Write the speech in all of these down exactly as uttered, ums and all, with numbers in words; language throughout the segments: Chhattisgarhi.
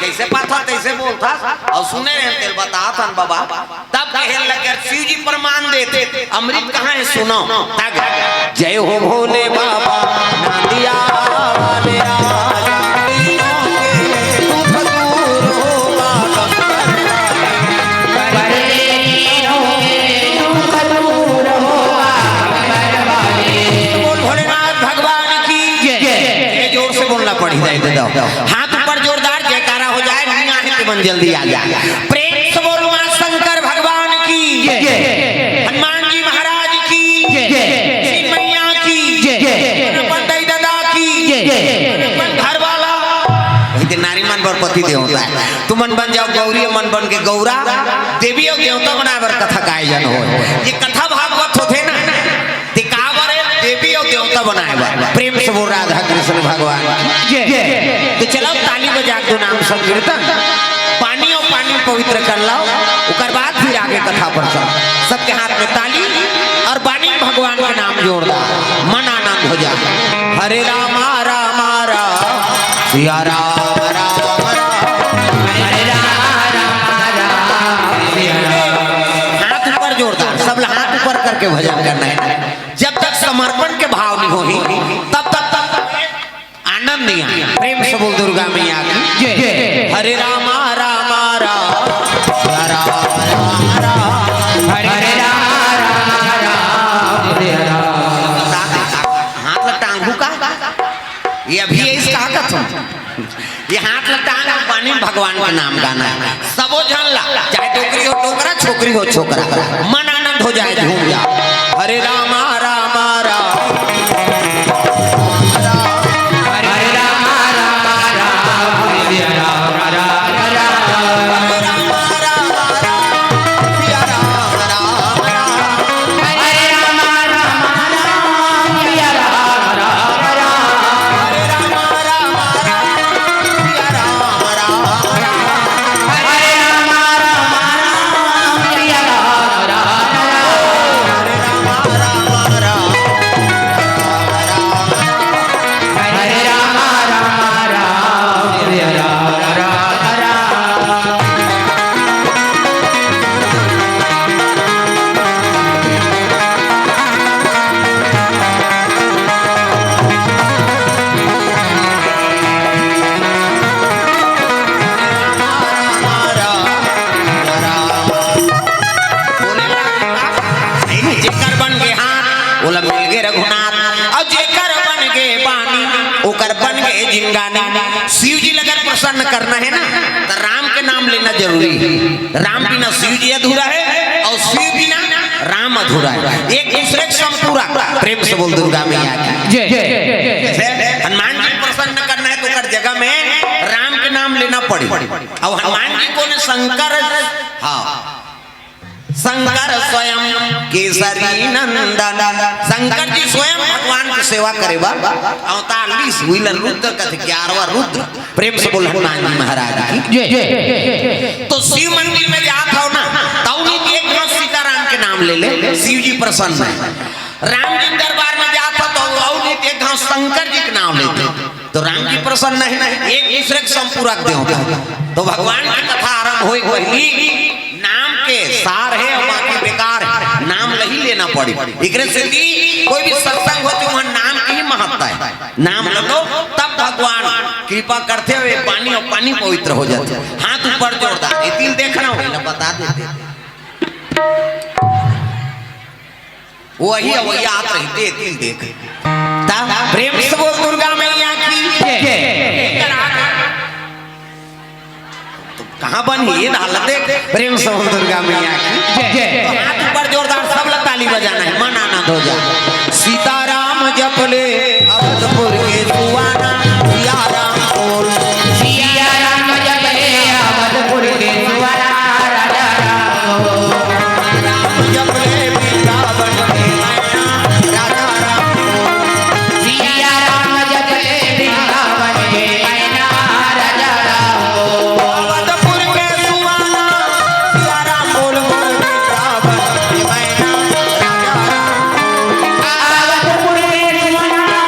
जइसे पाथस तइसे बोलथस, अउ सुने रहेन तेला बताथन बाबा। तब कहे लगे, शिव जी प्रमाण देथे, अमृत कहाँ हे सुनव। तब जय हो भोले बाबा, नांदिया वाले राजा, दूर होगा। बोल भोलेनाथ भगवान की जय। ये जोर से बोलना पड़ी जाए, दे दो। हाथ ऊपर जोरदार जयकारा हो जाए, नहीं आए तो मन जल्दी आ जाए। प्रेम से बोल माँ शंकर भगवान की जय। हनुमान जी महाराज की जय। शिव मैया की जय। अपन दाई ददा की जय। अपन घर वाला। वही दिन नारी मन बर पति देवता हे। तुमन बन जाव गौरी, मन बन के गौरा। देवी अउ देवता बनाए बर कथा के आयोजन होय। ये कथा भागवत होथे ना, ते काबर हे? देवी अउ देवता बनाए बर। प्रेम से बोल राधा कृष्ण भगवान की जय। तो चलो ताली बजा के दो नाम संकीर्तन। पानी अउ पानी पवित्र कर लाव, ओकर बाद फिर आगे कथा प्रसंग। सबके हाथ में ताली अउ पानी, भगवान के नाम जोरदार, मन आनंद हो जाए। हरे रामा रामा राम, सिया राम राम राम। हरे रामा रामा राम, सिया राम। हाथ ऊपर जोरदार, सब ला हाथ ऊपर करके भजन करना हे। जब तक समर्पण के भाव नहीं होही, तब तक, तब तक आनंद नहीं आए। प्रेम से बोल दुर्गा मैया की जय। हरे रामा रामा राम, हरे रामा रामा राम, हरे रामा रामा राम, हरे रामा। हाथ ला टांगू का? ये अभी ये इसका कथन। ये हाथ ला टांग अउ पानी भगवान के नाम गाना हे। सबो झन ला, चाहे डोकरी हो डोकरा, छोकरी हो छोकरा, मन आनंद हो जाए, झूम जाए। हरे रामा रामा राम, हरे रामा रामा राम, हरे रामा रामा राम। जेकर बन गे हाथ, ओला मिल गे रघुनाथ, अउ जेकर बन गे बानी, ओकर बन गे जिनगानी। शिव जी ला अगर प्रसन्न करना हे ना, त राम के नाम लेना जरूरी हे। राम बिना शिव जी अधूरा हे अउ शिव बिना राम अधूरा हे। एक दूसरे के संपूरक। प्रेम से बोल दुर्गा मैया की जय। हनुमान जी प्रसन्न करना हे त ओकर जगह में राम के नाम लेना पड़ी। अउ हनुमान जी कोन हे? शंकर। हाँ, शंकर स्वयं केसरी नंदन। शंकर जी स्वयं भगवान के सेवा करे बर अवतार लीस, उही ला रुद्र कथे, ग्यारहवाँ रुद्र। प्रेम से बोल हनुमान जी महाराज की जय। तो शिव मंदिर में जात हव ना, तउ नहीं एक घांव सीताराम के नाम ले ले, शिव जी प्रसन्न हे। राम जी दरबार में जात हव, तउ अउ नहीं एक घांव शंकर जी के नाम लेते, तो राम जी प्रसन्न हे। एक दूसरे के संपूरक देवता। तो भगवान की कथा आरंभ होय पहली नाम के सार हे अउ बाकी बेकार हे, नाम नहीं लेना पड़ी। एकरे सेती कोई भी सत्संग हो, तो वहाँ नाम की ही महत्ता हे। नाम ल लो, तब भगवान कृपा करथे, अउ ये पानी अउ पानी पवित्र हो जाथे। हाथ ऊपर जोरदार, ये तिल देखना हो, ये बता देते। वही, वही हाथ रहिथे, ये तिल देख। ता प्रेम से बोल दुर्गा मैया की जय। कहाँ बन हे ये हालत देख, प्रेम से बोल दुर्गा मैया की जय। तो हाथ ऊपर जोरदार, सब ला ताली बजाना हे, मन आनंद हो जाए। सीताराम जप ले अवधपुर के सुहाना, सिया राम बोल। सिया राम जप ले अवधपुर के सुहाना, राजा राम बोल। राम जप ले वृंदावन के मैना, राजा राम बोल। सिया राम जप ले वृंदावन के मैना, राजा राम बोल। अवधपुर के सुहाना, सिया राम बोल बोल। वृंदावन के मैना, राजा राम बोल। अवधपुर के सुहाना,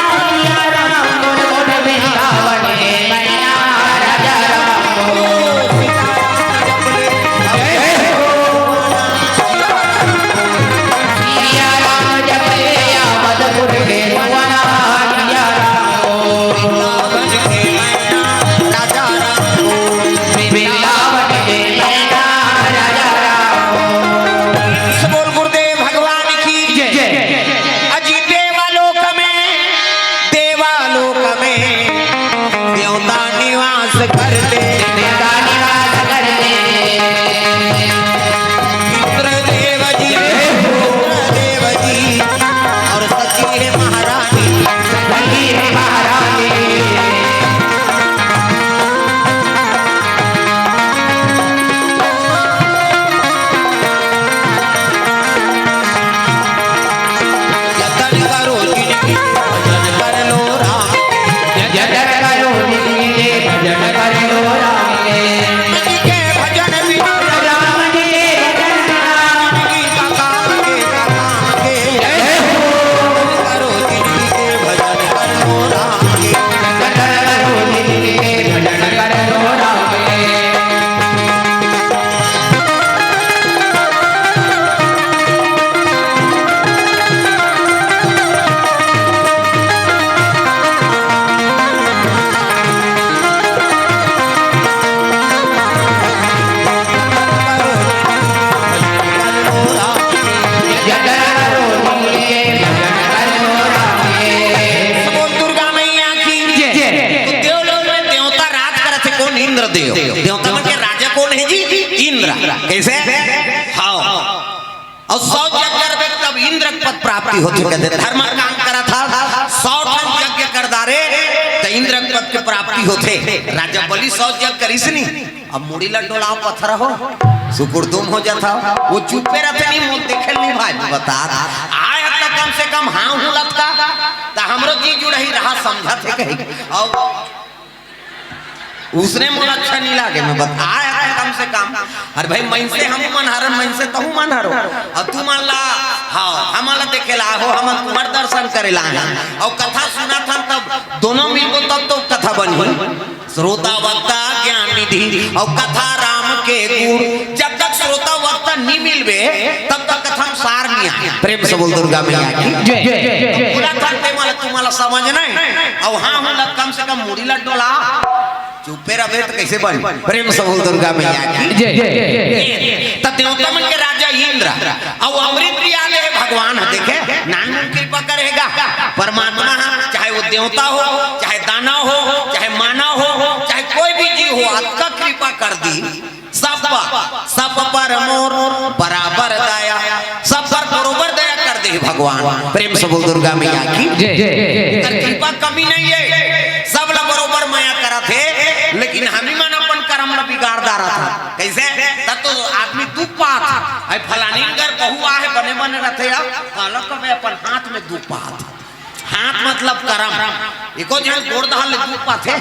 देव, देवता मन के राजा कोन हे जी? इंद्र। कइसे? हाँ। अउ सौ जग करबे तब इंद्र के पद प्राप्ति होथे, कथे धर्म काम करत हस, सौ ठन यज्ञ कर डारे त इंद्र के पद के प्राप्ति होथे। राजा बलि सौ जग करिस नी, अब मुड़ी ला डोलाव पथरा हो, सुकुड़दुम हो जात हव। वो चुप्पे रथे नी, मोर देखे नी भाई, बता आय हत त कम से कम हाँ हूँ लतका, त हमरो जी जुड़ही रहा समझत हे कही। अउ उसने मोला अच्छा नहीं लागे, मैं बता आय हत त कम से कम। अरे भाई, मनसे हम मन हरन, मनसे तहू मन हरो। अउ तू मन ला, हाँ, हमन ला देखे ला हो, हमन तुम्हर दर्शन करे ला हन। अउ कथा सुनत हन तब दोनों मिलबो तब तो कथा बनही। श्रोता वक्ता ज्ञान निधि अउ कथा राम के गुण। जब तक श्रोता वक्ता नी मिलबे, तब तक कथा म सार नी आय। प्रेम से बोल दुर्गा मैया की। जय। बोला था ते मला, तुम्हाला समझ नहीं। अउ हाँ हूँ ला कम से कम मुड़ी ला डोला। चुप्पे रहे त कइसे बनी? प्रेम से बोल दुर्गा मैया की। जय। त देवता मन के राजा इंद्र, अउ अमृत पिया दे भगवान ह, देखे, नानमुन कृपा करेगा। परमात्मा ह, चाहे वो देवता हो, चाहे दानव हो, चाहे मानव हो, चाहे कोई भी जीव हो, अतका कृपा कर दी। सब, सब पर मोर बराबर दया, सब पर बरोबर दया कर दे भगवान। प्रेम से बोल दुर्गा मैया की। जय। एकर कृपा कमी नहीं है, सब ला बरोबर मया करत हे, लेकिन हमी मन अपन करम ला बिगाड़ डारत हन। कइसे? तब तो आदमी दुख पात हे। अइ फलानी घर बहू आहे, बने बने रथे, अब काला कबे अपन हाथ में दुख पात हे। हाथ मतलब करम। एको झन गोड़ दहाल ले दुख पाथे।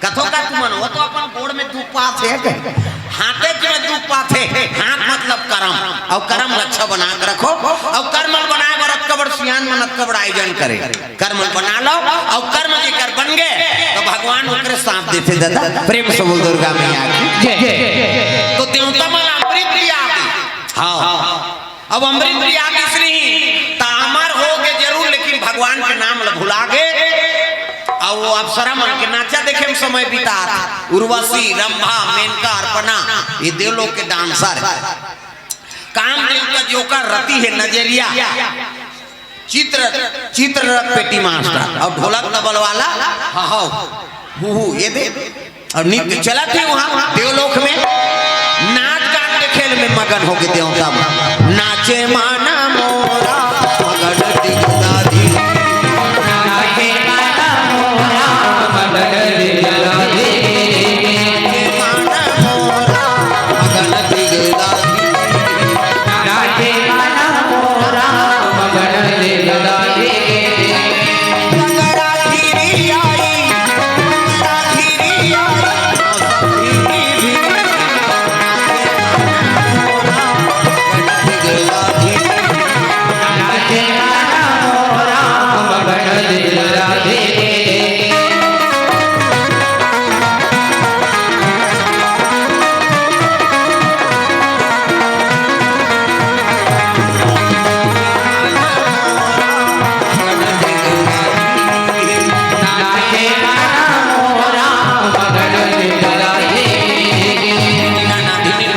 कथो का तुमन, वो तो अपन गोड़ में दुख पाथे के। हाथे में दुख पाथे। हाथ मतलब करम। अउ करम अच्छा बना के रखो। अउ करम बनाए बर अतका बड़ सियान मन अतका बड़ आयोजन करे। करम बना लो, अउ करम जेकर बन गे, त भगवान ओकरे साथ देथे दादा। प्रेम से बोल दुर्गा मैया की। जय। तो देवता मन अमृत पिया दे। हाँ। अब अमृत पिया दीस नहीं, त अमर होगे जरूर, लेकिन भगवान के नाम ल भुला गे। अउ वो अप्सरा मन के नाचा देखे म समय बितात। उर्वशी, रंभा, मेनका, अर्पणा, ये देवलोक के डांसर। कामदेव का जो का रति हे नजरिया, चित्र, चित्ररथ पेटी मास्टर अउ ढोलक तबल वाला, हा, हा, हु, हु, ये दे। अउ नृत्य चलत हे उहाँ देवलोक में, नाच गान के खेल में मगन होके देवता मन। नाचे माना मोरा मगन दिगदादी। नाचे माना मोरा मगन दिगदादी। नाचे माना मोरा मगन दिगदादी। नाचे माना मोरा मगन दिगदादी।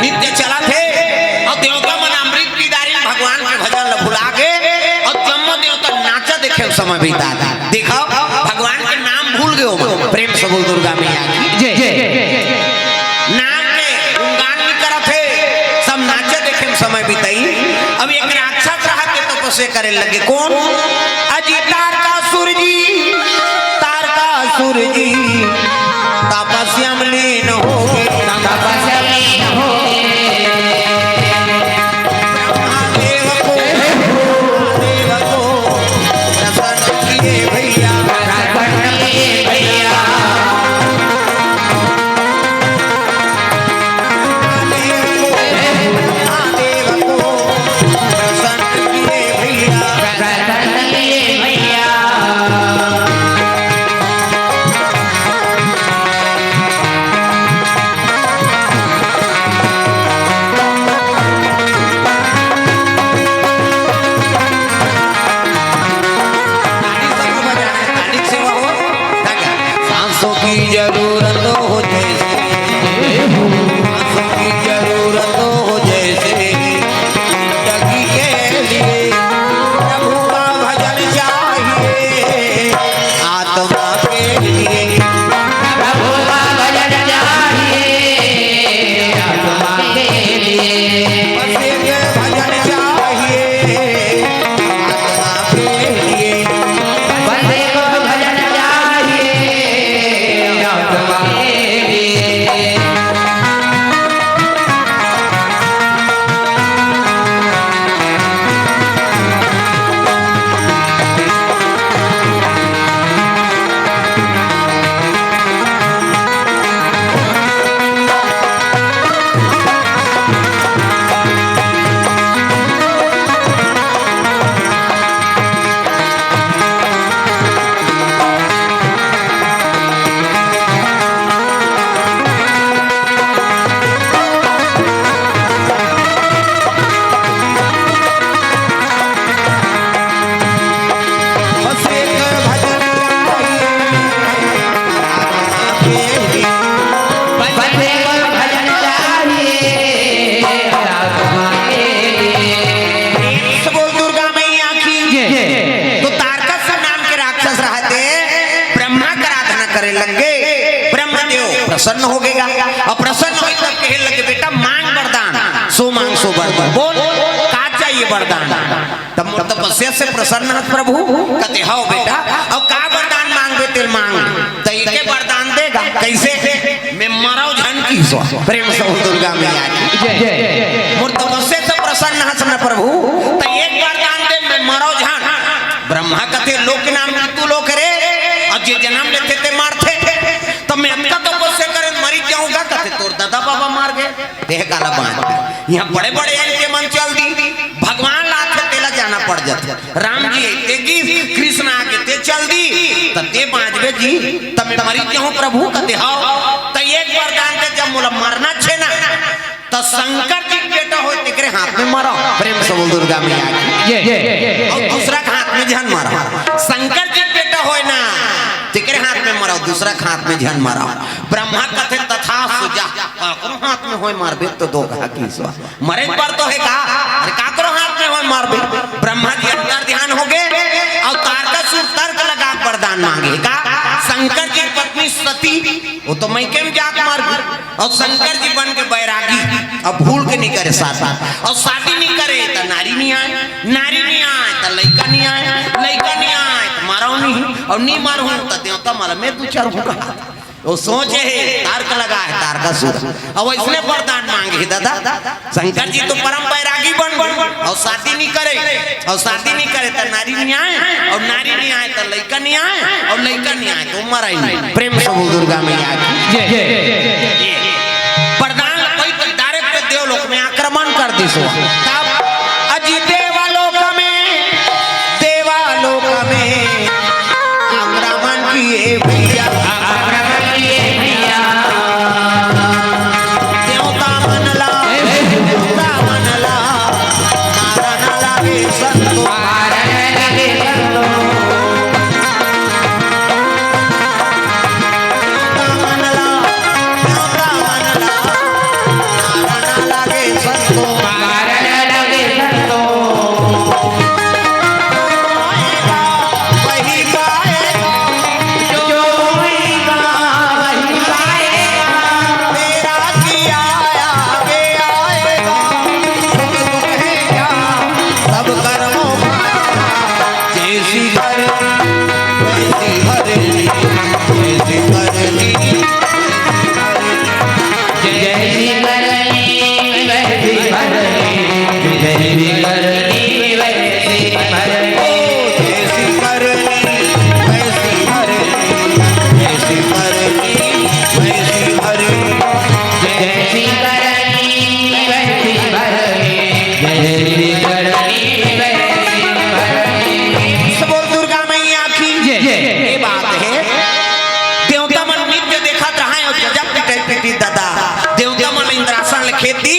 नृत्य चलत हे अउ देवता मन अमृत पी डारिन, भगवान के भजन ल भुला के, अउ जम्मो देवता नाचा देखे समय बिता दा। देखो, भगवान के नाम भूल गे हो। प्रेम से बोल दुर्गा मैया की। जय। नाम के गुणगान भी करत हे, सब नाचा देखे में समय बिताई। अब एक राक्षस रहा के तपस्या करे लगे। कोन? अजी तारकासुर जी, तारकासुर जी तपस्या में लीन हो गे। तपस्या में लीन हो गे। ब्रह्मा देव को, ब्रह्मा देव को प्रसन्न किए भैया। प्रसन्न किए भैया। ब्रह्मा देव को, ब्रह्मा देव को प्रसन्न किए भैया। प्रसन्न किए भैया। प्रसन्न हो गया। अब प्रसन्न होइस तब कहे लगे, "बेटा मांग वरदान।" "सो मांग सो वरदान।" "बोल, का चाहिए वरदान?" "तब मोर तपस्या से प्रसन्न हस प्रभु?" कथे, "हव बेटा।" "अब का वरदान मांगबे तेला मांग।" "त एके वरदान दे गा।" "कइसे?" "मैं मरव झन।" कहिस। प्रेम से बोल दुर्गा मैया की। "मोर तपस्या से प्रसन्न हस न प्रभु, त एक वरदान दे, मैं मरव झन।" ब्रह्मा कथे, "लोक के नाम मृत्यु लोक रे, अउ जे जनम लेथे ते मरथे।" "त मैं अतका तपस्या करेंव, मरिच जाहूं गा?" कथे, "तोर ददा बाबा मर गे, तें काला बांचबे? इहां बड़े बड़े आइन के मन चल दी, भगवान ला आथे तेला जाना पड़ जाथे। राम जी आथे गिस, कृष्ण आगे ते चल दी, त तें बांचबे जी, त मैं मरिच जाहूं प्रभु?" कथे, "हव।" "त एक वरदान दे, जब मोला मरना हे ना, त शंकर जी के बेटा होय तेकरे हाथ में मरव।" प्रेम से बोल दुर्गा मैया की। अउ दूसरा के हाथ में झन मरव। शंकर जी के बेटा होय ना, तेकरे हाथ में मरव, दूसरा के हाथ में झन मरव। ब्रह्मा कथे, "तथास्तु, जा, काकरो हाथ में होय मरबे त दो घा।" कहिस। मरे बर तो हे का? अरे काकरो हाथ में होय मरबे। ब्रह्मा जी अंतर ध्यान हो गे, अउ तारकासुर तर्क लगा के वरदान मांगे का? शंकर जी की पत्नी सती, वो तो मइके में जाके मर गे। अउ शंकर जी बन के बैरागी, अब भूल के नहीं करे शादी। अउ शादी नहीं करे त नारी नहीं आय, नारी नहीं आय त लइका नहीं आय, लइका नहीं आय त मरव नहीं, अउ नहीं मरहूं त देवता मन ला मैं दू चार हूं कहा। वो सोचे हे, तर्क लगा हे तारकासुर। अउ अइसने वरदान मांगे हे दादा। शंकर जी तो परम बैरागी बन, बन, अउ शादी नहीं करे, अउ शादी नहीं करे त नारी नहीं आय, अउ नारी नहीं आय त लइका नहीं आय, अउ लइका नहीं आय त मरय नहीं। प्रेम से बोल दुर्गा मैया की। जय। वरदान कोई तो direct देवलोक में आक्रमण कर दिस। तब अजी देवलोक में, देवलोक में आक्रमण किए भैया, आक्रमण किए भैया। देवता मन ला, देवता मन ला, मारन लागे संतो। मारन लागे संतो। देवता मन ला, देवता मन ला, मारन लागे संतो। मारन लागे संतो। पाएगा, वही पाएगा। जो होएगा, वही पाएगा। तेरा किया आगे आएगा। सुख दुख है क्या, सब कर्मों का। जैसी करनी, वैसी भरनी। जैसी करनी, जैसी करनी, वैसी भरनी। जैसी करनी, वैसी भरनी। ओ, जैसी करनी, वैसी भरनी। जैसी करनी, वैसी भरनी। जैसी करनी, वैसी भरनी। जैसी करनी, वैसी भरनी। बोल दुर्गा मैया की। जय। ये बात हे। देवता मन नृत्य देखत रहय अउ गजब पिटई पीटी दादा। देवता मन इंद्रासन ल खेदी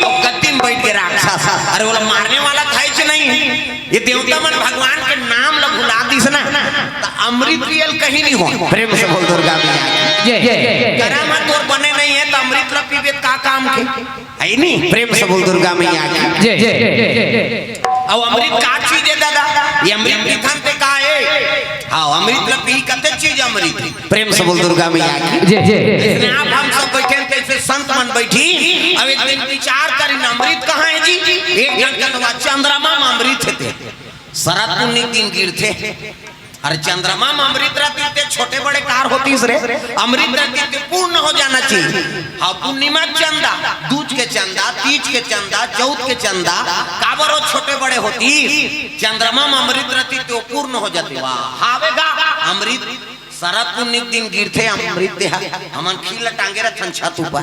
अउ गद्दी में बइठ गे राक्षस। अरे, ओला मारने वाला था ही नहीं। ये देवता मन भगवान के नाम ल भुला दिस ना, त अमृत पिए ल कहीं नहीं हो। प्रेम से बोल दुर्गा मैया की। जय। गरम ह तोर बने नहीं हे, त अमृत ल पीबे त का काम के? हे नहीं? प्रेम से बोल दुर्गा मैया की। जय। अउ अमृत का चीज हे दादा? ये अमृत पीथन ते का हे? हाँ, अमृत ल पी, कते चीज अमृत हे। प्रेम से बोल दुर्गा मैया की। जय। जैसे आप हम सब बइठे हैं, तैसे संत मन बइठी। अब एक दिन विचार करिन, अमृत कहाँ हे जी? एक झन कथे, "चंद्रमा में अमृत हे ते। शरद पुन्नी दिन गिरथे।" अरे चंद्रमा में अमृत रहतिस ते छोटे बड़े कार होतिस रे, अमृत रहतिस ते पूर्ण हो जाना चाहिए। हाँ, पूर्णिमा के चंदा, दूज के चंदा, तीज के चंदा, चौथ के चंदा, काबर वो छोटे बड़े होतिस? चंद्रमा में अमृत रहतिस ते वो पूर्ण हो जातिस। वाह, हावे गा अमृत। शरद पुन्नी के दिन गिरथे अमृत देहा, हमन खील ल टांगे रथन छत ऊपर।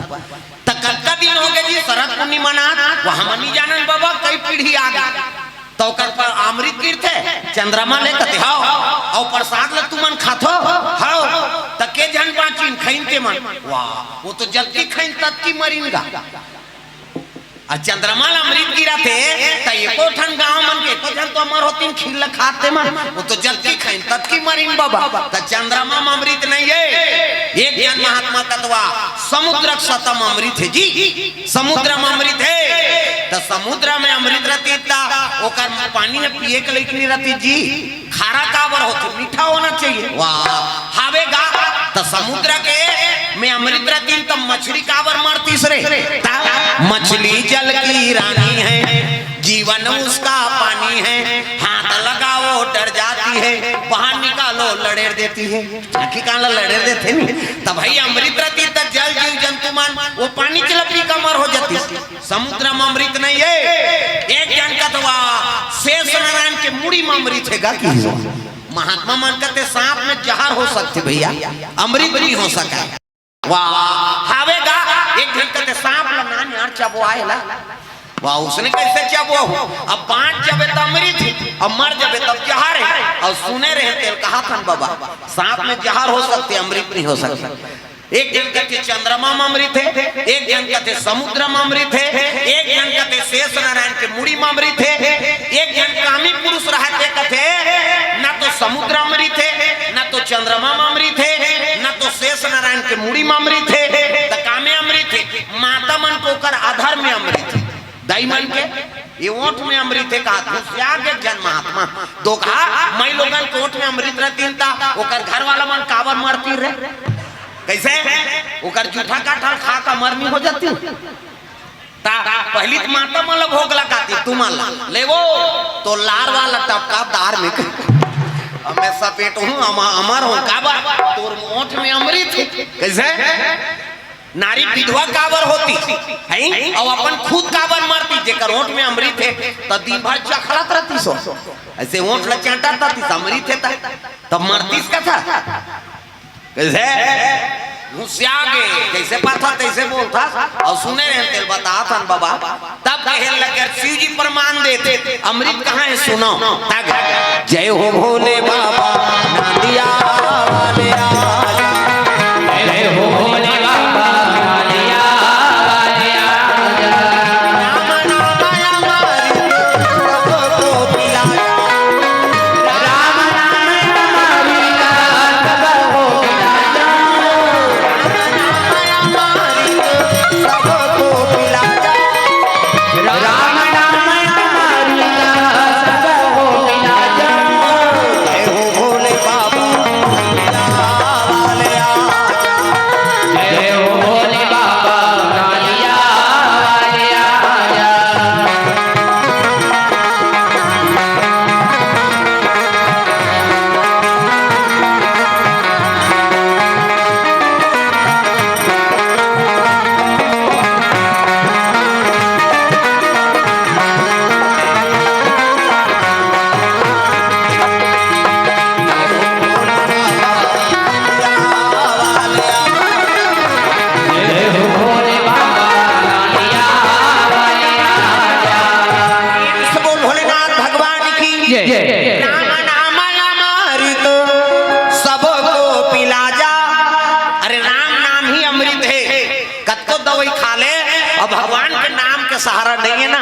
त कतका दिन हो गे जी शरद पुन्नी मनात? वो हमन नहीं जानन बाबा, कई पीढ़ी आ गे। त ओकर पर अमृत गिरथे, चंद्रमा ले कथे, "हव।" अउ प्रसाद ल तुमन खाथो? "हव।" त के झन बाँचिन खइन ते मन? वाह, वो तो जल्दी खइन ततकी मरिन गा। अउ चंद्रमा ल अमृत गिरथे, त एको ठन गाँव मन के एको झन तो अमर होतिन खीर ल खात ते मन। वो तो जल्दी खइन ततकी मरिन बाबा। त चंद्रमा म अमृत नहीं हे। एक झन महात्मा कथे, समुद्र के सतम अमृत हे जी। समुद्र म अमृत हे, त समुद्र में अमृत रहतिस त ओकर पानी ह पिए के लायक नहीं रहतिस जी। खारा काबर होथे, मीठा होना चाहिए। वाह, हावे गा। त समुद्र के में अमृत रतिन त मछली काबर मरतीस रे? त मछली जल की रानी है, जीवन उसका पानी है, हाथ लगाओ डर जाती है, बाहर निकालो लड़ेर देती है। आखिर काला लड़ेर देथे नी। त भाई अमृत रतिन त जल जीव जंतु मन वो पानी चला पी का मर हो जातीस। समुद्र में अमृत नहीं है। एक जन कथे वा शेष नारायण के मुड़ी में अमृत हे गा कि। महात्मा मन कथे सांप में जहर हो सकथे भैया, अमृत नहीं हो सके। वाह, हावे गा। एक जन कथे सांप ला नान यार चबवाए ला। वाह, उसने कैसे चबवाहू? अब बाँच जबे त अमृत हे, अब मर जबे तब जहर हे। अउ सुने रहे तेल कहाथन बाबा, सांप में जहर हो सकथे, अमृत नहीं हो सकथे। एक जन कथे चंद्रमा में अमृत हे, एक जन कथे समुद्र में अमृत हे, एक जन कथे शेष नारायण के मुड़ी में अमृत हे, एक जन कामी पुरुष रहते कथे न तो समुद्र अमृत हे, न तो चंद्रमा में अमृत हे, न तो शेष नारायण के मुड़ी में अमृत हे, त कामे अमृत हे? माता मन के ओकर अधर में अमृत हे, दाई मन के ये ओंठ में अमृत हे। कहा घुसिया के जन महात्मा दोखा, माई लोगन के ओंठ में अमृत रतिन त ओकर घर वाला मन काबर मरतीस रे? कैसे? ओकर जूठा काठल खा का मरनी हो जातीस। त पहली त माता मन ला भोग लगातीस, तुमन ला लेवो तो लार वाला टपका दार में। अब मैं सपेट हूँ, अमा-, अमर हूँ, काबर? तोर ओंठ में अमृत हे। कैसे? नारी विधवा काबर होतीस, हैं? अउ अपन खुद काबर मरतीस, जेकर ओंठ में अमृत हे, त दिन भर चखलत रहतीस हो। ऐसे ओंठ ला चाटत रहतीस, अमृत हे त, तब मरतीस कथा। कैसे? घुसिया गे, जैसे पाथा तैसे बोलथा, अउ सुने रहे तेल बताथन बाबा। तब कहे लगे शिव जी प्रमाण देथे, अमृत कहाँ हे सुनो। तब जय हो भोले बाबा, नंदिया वाले राजा। जय हो भोले बाबा, नंदिया वाले राजा। राम नाम अमृत सबको पिलाया। राम नाम अमृत सबको पिलाया। राम नाम अमृत सबको पिलाया। राम नाम अमृत सबको पिलाया। जय हो भोले बाबा, जय हो भोले बाबा, नंदिया वाले राजा। बोल भोलेनाथ भगवान की जय। राम नाम अमृत सबको पिला जा। अरे राम नाम ही अमृत हे। कतको दवाई खा ले, अब भगवान के नाम के सहारा नहीं है ना,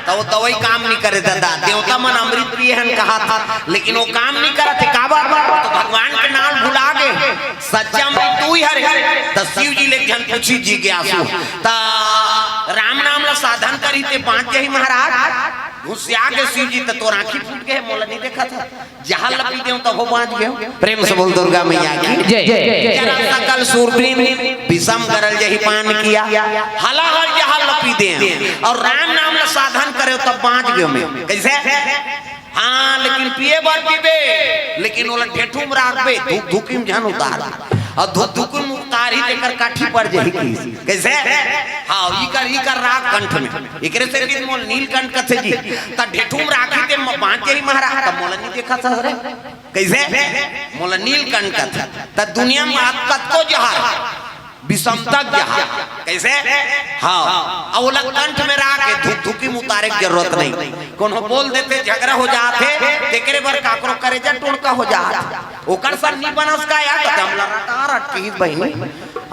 त वो दवाई काम नहीं करे दादा। देवता मन अमृत पिए हन कहाथे, लेकिन वो काम नहीं करत हे। काबर? त भगवान के नाम भुला गे। सच्चा अमृत तू ही हरे। त शिव जी ले एक झन पूछिस जिज्ञासु, त राम नाम ला साधन करही ते बाँच जाही महाराज। घुसिया गे शिव जी, त तोर आँखी फूट गे, मोला नहीं देखत हे। जहर ला पी देंव तभो बाँच गेंव। प्रेम से बोल दुर्गा मैया की जय। जरा सकल सूरबीन विषम गरल जही पान किया। हलाहल जहर ला पी देंव अउ राम नाम ला साधन करेंव तब बाँच गेंव मैं। कैसे? हाँ, लेकिन पिए बर पीबे, लेकिन ओला ढेठू में राखबे, धुक धुकी में झन उतार। अउ धुक धुकी में उतारही तेकर काठी पड़ जही कहिस। कैसे? हाँ, इकर, इकर राख कंठ में। एकरे से भी मोला नीलकंठ कथे जी। त ढेठू में राखही ते म-, बाँच जही महाराज, त मोला नहीं देखत हस रे। कैसे? मोला नीलकंठ कथे। त दुनिया में आप कतको जहर, विषमता जहर। कैसे? हाँ। अउ ओला कंठ में राख के धुक धुकी में उतारे के जरूरत नहीं। कोनो बोल देथे, झगड़ा हो जाथे, तेकरे बर काकरो करेजा टोड़का हो जाथे। ओकर सन नहीं बनस का यार, त हमला रटा रट की बहिनी।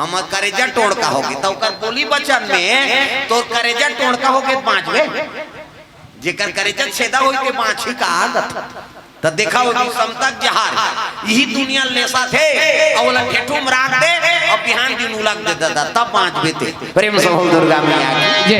हमर करेजा टोड़का होगे, त ओकर बोली वचन में तोर करेजा टोड़का होगे, बाँचबे? जेकर करेजा छेदा होई, ते बाँचही का आगत? त देखा, वो विषमता जहर, यही दुनिया लेसाथे, अउ ओला ढेठू में राख दे, अउ बिहान दिन उलग दे दादा, तब बाँचबे ते। प्रेम से बोल दुर्गा मैया की जय।